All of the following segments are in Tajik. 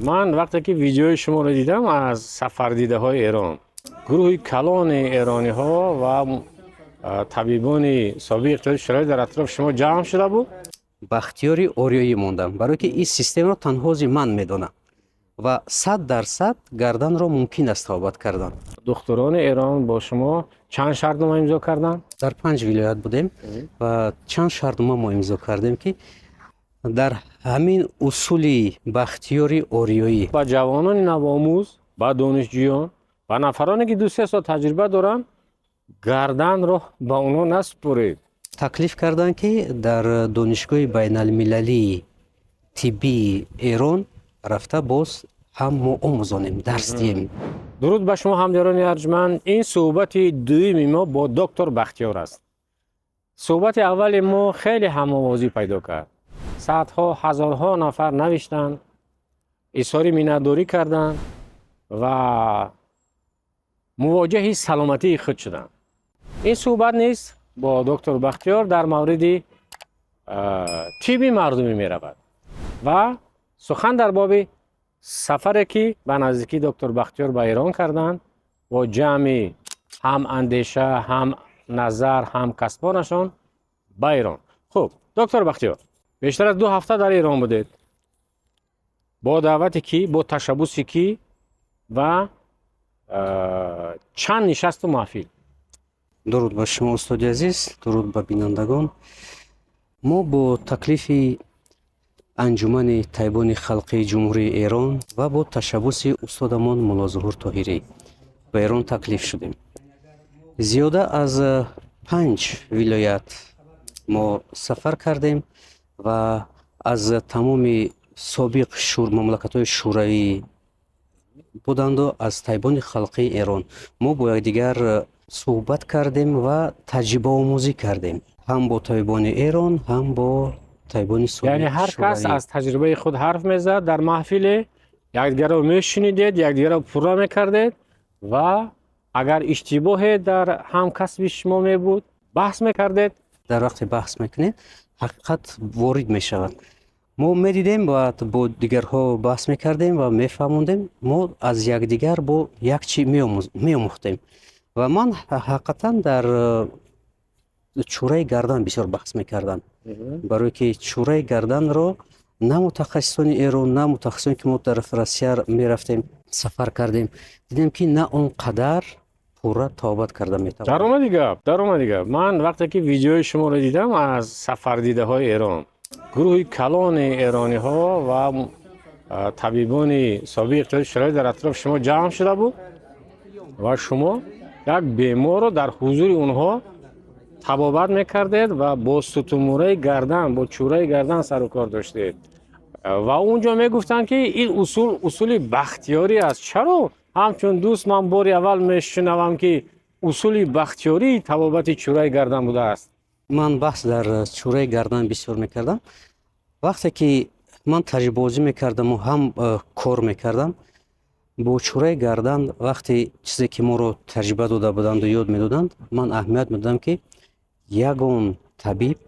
Ман вақте ки видеои шуморо дидам аз сафардидаҳои Эрон, гурӯҳи калони эрониҳо ва табибони собиқи Иттиҳоди Шӯравӣ дар атрофи шумо ҷамъ шуда буд. Бахтиёри Ориёӣ мондам, барое ки ин системаро танҳози ман медонам ва 100% гарданро мумкин аст табобат кардан. Духтурони Эрон бо шумо чанд шартнома имзо карданд? Дар панҷ вилоят будем ва чанд шартнома мо имзо кардем, ки дар ҳамин усули Бахтиёри Ориёӣ. Ба ҷавонони навомӯз, ба донишҷӯён, ба нафароне ки 2-3 сол таҷриба доранд, гарданро ба онҳо насупоред. Таклиф карданд, ки дар Донишгоҳи байналмилалии тиббии Эрон рафта, боз ҳам мо омӯзонем, дарс диҳем. Дуруд ба шумо, ҳамдиёрони арҷманд. Ин суҳбати дуюми мо бо доктор Бахтиёр аст. Суҳбати аввали мо хеле ҳамовозӣ пайдо кард. Садҳо, ҳазорҳо нафар навиштанд, изҳори миннатдорӣ карданд ва мувоҷаҳи саломатии худ шуданд. Ин суҳбат низ бо доктор Бахтиёр дар мавриди тибби мардумӣ меравад ва сухан дар боби сафаре, ки ба наздикӣ доктор Бахтиёр ба Эрон карданд бо ҷамъи ҳам андеша, ҳам назар, ҳам касбонашон ба Эрон. Хуб, доктор Бахтиёр, бештар аз 2 ҳафта дар Эрон будед. Бо даъвати кӣ, бо ташаббуси кӣ ва чанд нишасту маҳфил? Дуруд ба шумо, устоди азиз, дуруд ба бинандагон. Мо бо таклифи Анҷумани табибони халқии Ҷумҳурии Эрон ва бо ташаббуси устодамон Муллозуҳур Тоҳирӣ ба Эрон таклиф шудем. Зиёда аз панҷ вилоят мо сафар кардем ва аз тамоми собиқ мамлакатҳои шӯравӣ буданду аз табибони халқии Эрон мо бо якдигар суҳбат кардем ва таҷрибаомӯзӣ кардем, ҳам бо табибони Эрон, ҳам бо табибони Яъне ҳар кас шӯравӣ. аз таҷрибаи худ ҳарф мезад дар маҳфиле, якдигарро мешунидед, якдигарро пурра мекардед ва агар иштибоҳе дар ҳамкасби шумо мебуд, баҳс мекардед. Дар вақте баҳс мекунед, ҳақиқат ворид мешавад. Мо медидем ва бо дигарҳо баҳс мекардем ва мефаҳмондем. Мо аз якдигар бо як чи меомӯхтем ва ман ҳақиқатан дар чӯраи гардан бисёр баҳс мекардам, барое ки чӯраи гарданро на мутахассисони Эрон, на мутахассисоне, ки мо дар Россия мерафтем, сафар кардем, дидем, ки на он қадар пурра табобат карда метавонанд. Даромади гап, даромади гап. Ман вақте ки видеои шуморо дидам аз сафардидаҳои Эрон, гурӯҳи калони эрониҳо ва табибони собиқи Иттиҳоди Шӯравӣ дар атрофи шумо ҷамъ шуда буд ва шумо як беморро дар ҳузури онҳо табобат мекардед ва бо сутунмӯҳраи гардан, бо чӯраи гардан сару кор доштед ва он ҷо мегуфтанд, ки ин усул усули Бахтиёрӣ аст. Чаро ҳамчун дӯст ман бори аввал мешунавам, ки усули Бахтиёрӣ табобати чӯраи гардан будааст? Ман баҳс дар чӯраи гардан бисёр мекардам. Вақте ки ман таҷрибаозӣ мекардаму ҳам кор мекардам бо чӯраи гардан, вақте чизе ки моро таҷриба дода буданду ёд медоданд, ман аҳамият медодам, ки ягон табиб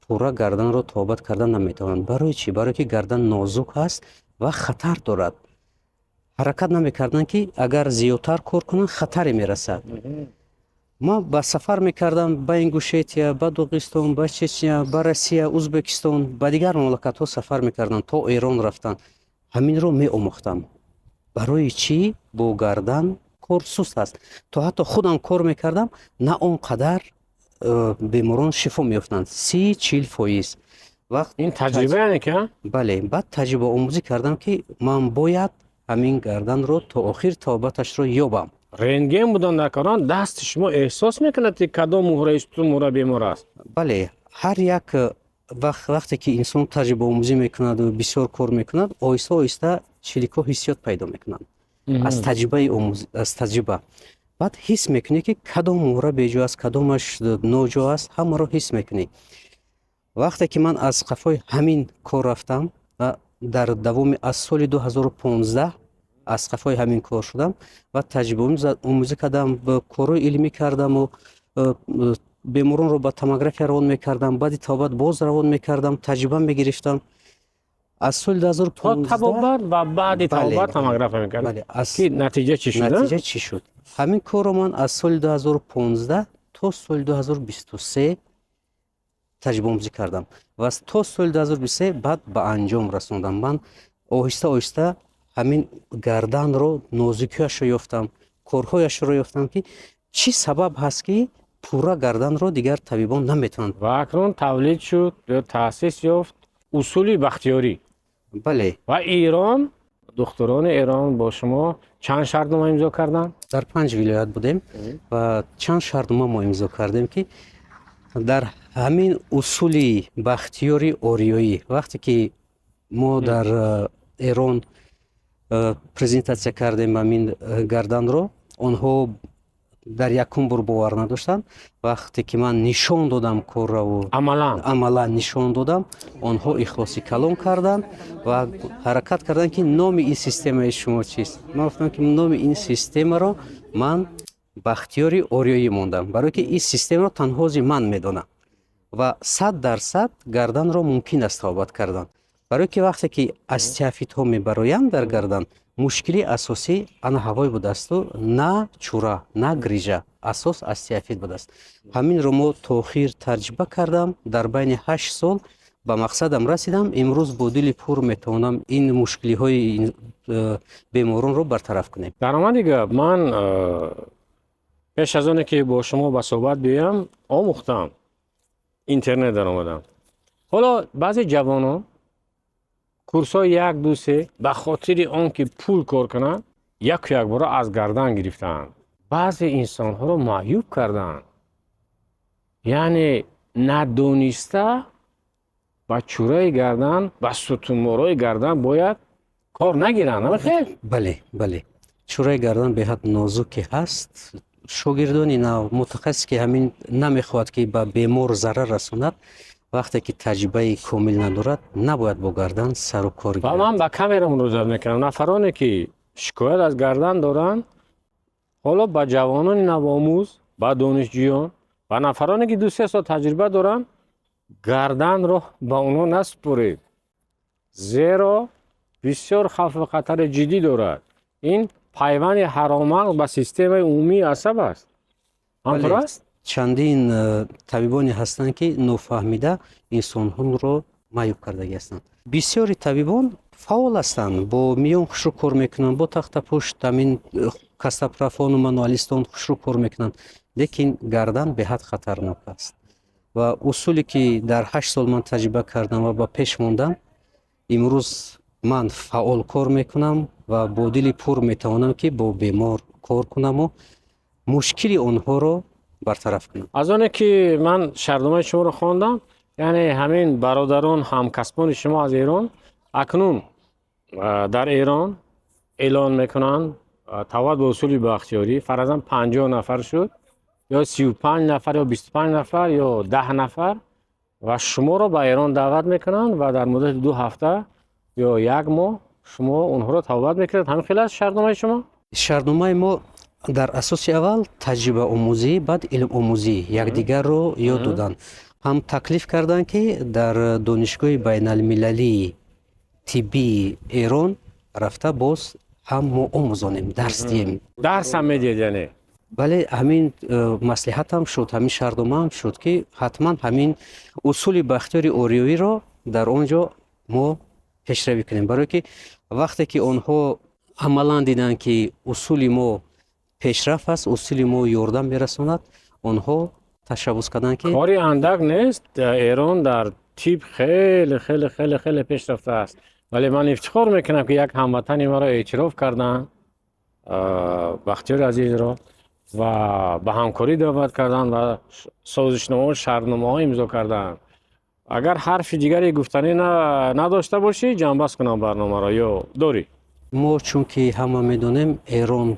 пурра гарданро табобат карда наметавонад. Барои чӣ? Барое ки гардан нозук аст ва хатар дорад. Ҳаракат намекарданд, ки агар зиёдтар кор кунанд, хатаре мерасад. Ман ба сафар мекардам ба Ингушетия, ба Доғистон, ба Чечня, ба Россия, Узбекистон, ба дигар мамлакатҳо сафар мекардам, то Эрон рафтан. Ҳаминро меомӯхтам, барои чӣ бо гардан кор суст аст. То ҳатто худам кор мекардам, на он қадар беморон шифо меёфтанд, 30-40%. Вақт Ин таҷриба яъне ки, а? Бале, баъд таҷрибаомӯзӣ кардам, ки ман бояд ҳамин гарданро то охир табобаташро ёбам. Рентген будан дар корон, дасти шумо эҳсос мекунад, ки кадом муҳраи сутунмӯҳра бемор аст? Бале, ҳар як вақте ки инсон таҷрибаомӯзӣ мекунаду бисёр кор мекунад, оҳиста оҳиста чиликҳо ҳиссиёт пайдо мекунанд аз таҷрибаи омӯз, аз таҷриба. Баъд ҳис мекунӣ, ки кадом муҳра беҷо аст, кадомаш ноҷо аст, ҳамаро ҳис мекунӣ. Вақте ки ман аз қафои ҳамин кор рафтам ва дар давоми аз соли 2015 аз қафои ҳамин кор шудам ва таҷрибаомӯзӣ кардам, корҳои илмӣ кардаму беморонро ба томография равон мекардам, баъди табобат боз равон мекардам, таҷриба мегирифтам. Аз соли То 2015 табобат ва баъди табобат томография мекард. Бале, аз Ки натиҷа чӣ шуда? Натиҷа чӣ шуд? Ҳамин корро ман аз соли 2015 то соли 2023 таҷрибаомӯзӣ кардам ва то соли 2023 баъд ба анҷом расондам. Ман оҳиста оҳиста ҳамин гарданро, нозукиашро ёфтам, корҳояшро ёфтам, ки чӣ сабаб ҳаст, ки пурра гарданро дигар табибон наметавонанд. Ва акнун тавлид шуд ё таъсис ёфт усули Бахтиёрӣ. Бале. Ва Эрон, духтурони Эрон бо шумо чанд шартнома имзо карданд? Дар панҷ вилоят будем ва чанд шартнома мо имзо кардем, ки дар ҳамин усули Бахтиёри Ориёӣ, вақте ки мо дар Эрон презентатсия кардем ҳамин гарданро, онҳо дар якум бор бовар надоштанд. Вақте ки ман нишон додам корраву Амалан. Амалан нишон додам, онҳо ихлоси калон карданд ва ҳаракат карданд, ки номи ин системаи шумо чист? Ман гуфтам, ки номи ин системаро ман Бахтиёри Ориёӣ мондам, барое ки ин системаро танҳози ман медонам ва 100% гарданро мумкин аст табобат кардан, барое ки вақте ки остеофитҳо мебароянд дар гардан, мушкили асосӣ ана ҳавой будасту на чура, на грижа, асос остеофит будааст. Ҳаминро мо то охир таҷриба кардам, дар байни 8 сол ба мақсадам расидам. Имрӯз бо дили пур метавонам ин мушкилиҳои беморонро бартараф кунем. Даромади гап, ман пеш аз оне ки бо шумо ба суҳбат биёям, омӯхтам, интернет даромадам. Ҳоло баъзе ҷавонон курсҳои як, ду, се ба хотири он ки пул кор кунанд, яку якбора аз гардан гирифтаанд, баъзе инсонҳоро маъюб кардаанд, яъне надониста ба чӯраи гардан, ба сутунмӯҳраи гардан бояд кор нагиранд, ама хел? Бале, чӯраи гардан беҳад нозуке ҳаст. Шогирдони нав, мутахассис, ки ҳамин намехоҳад, ки ба бемор зарар расонад, вақте ки таҷрибаи комил надорад, набояд бо гардан сару кор Ва гирад. Ман ба камера муроҷиат мекунам: нафароне ки шикоят аз гардан доранд, ҳоло ба ҷавонони навомӯз, ба донишҷӯён, ба нафароне ки 2-3 сол таҷриба доранд, гарданро ба онҳо насупоред, зеро бисёр хавфу хатари ҷиддӣ дорад. Ин пайванди ҳароммағз ба системаи умумии асаб аст, ҳамтур аст? Чандин табибоне ҳастанд, ки нофаҳмида инсонҳоро маъюб кардагӣ ҳастанд. Бисёри табибон фаъол ҳастанд, бо миён хушрӯ кор мекунанд, бо тахтапушт, ҳамин костоправону мануалистон хушрӯ кор мекунанд, лекин гардан беҳад хатарнок аст. Ва усуле ки дар 8 сол ман таҷриба кардам ва ба пеш мондам, имрӯз ман фаъол кор мекунам ва бо дили пур метавонам, ки бо бемор кор кунаму мушкили онҳоро бартараф кунам. Аз оне ки ман шартномаи шуморо хондам, яъне ҳамин бародарон, ҳамкасбони шумо аз Эрон акнун дар Эрон эълон мекунанд табобат ба усули Бахтиёрӣ, фарзан 50 нафар шуд ё 35 нафар ё 25 нафар ё 10 нафар, ва шуморо ба Эрон даъват мекунанд ва дар муддати 2 ҳафта ё як моҳ шумо онҳоро табобат мекунед. Ҳамин хел аст шартномаи шумо? Шартномаи мо дар асоси аввал таҷрибаомӯзӣ, баъд илмомӯзӣ, якдигарро ёд додан. Ҳам таклиф карданд, ки дар Донишгоҳи байналмилалии тиббии Эрон рафта, боз ҳам мо омӯзонем, дарс диҳем. Дарс ҳам медиҳед яъне? Бале, ҳамин маслиҳатам шуд, ҳамин шартномаам шуд, ки ҳатман ҳамин усули Бахтиёри Ориёиро дар он ҷо мо пешравӣ кунем, барое ки вақте ки онҳо амалан диданд, ки усули мо пешрафт аст, усули мо ёрдам мерасонад, онҳо ташаббус карданд, ки Кори андак нест. Эрон дар тиб хеле, хеле, хеле, хеле пешрафта аст, вале ман ифтихор мекунам, ки як ҳамватани маро эътироф карданд, Бахтиёри азизро, ва ба ҳамкорӣ даъват карданд ва созишномаҳо, шартномаҳо имзо карданд. Агар ҳарфи дигаре гуфтанӣ надошта бошӣ, ҷамъбаст кунам барномаро ё дорӣ? Мо чунки ҳама медонем, Эрон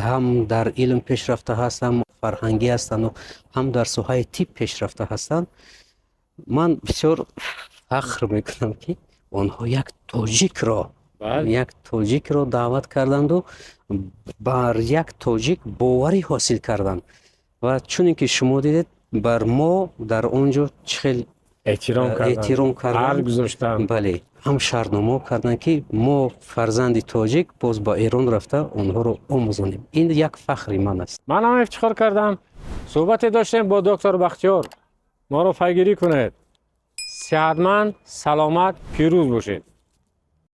ҳам дар илм пешрафта ҳаст, ҳам фарҳангӣ ҳастанду ҳам дар соҳаи тиб пешрафта ҳастанд. Ман бисёр фахр мекунам, ки онҳо як тоҷикро як тоҷикро даъват карданду бар як тоҷик боварӣ ҳосил карданд. Ва чуне ки шумо дидед, бар мо дар он ҷо чӣ хел Эҳтиром кардан. Эҳтиром кардан. Арҷ гузоштан. Бале, ҳам шартнома карданд, ки мо фарзанди тоҷик боз ба Эрон рафта онҳоро омӯзонем. Ин як фахри ман аст. Ман ҳам ифтихор кардам. Суҳбате доштем бо доктор Бахтиёр. Моро пайгирӣ кунед. Сиҳатманд, саломат, пирӯз бошед.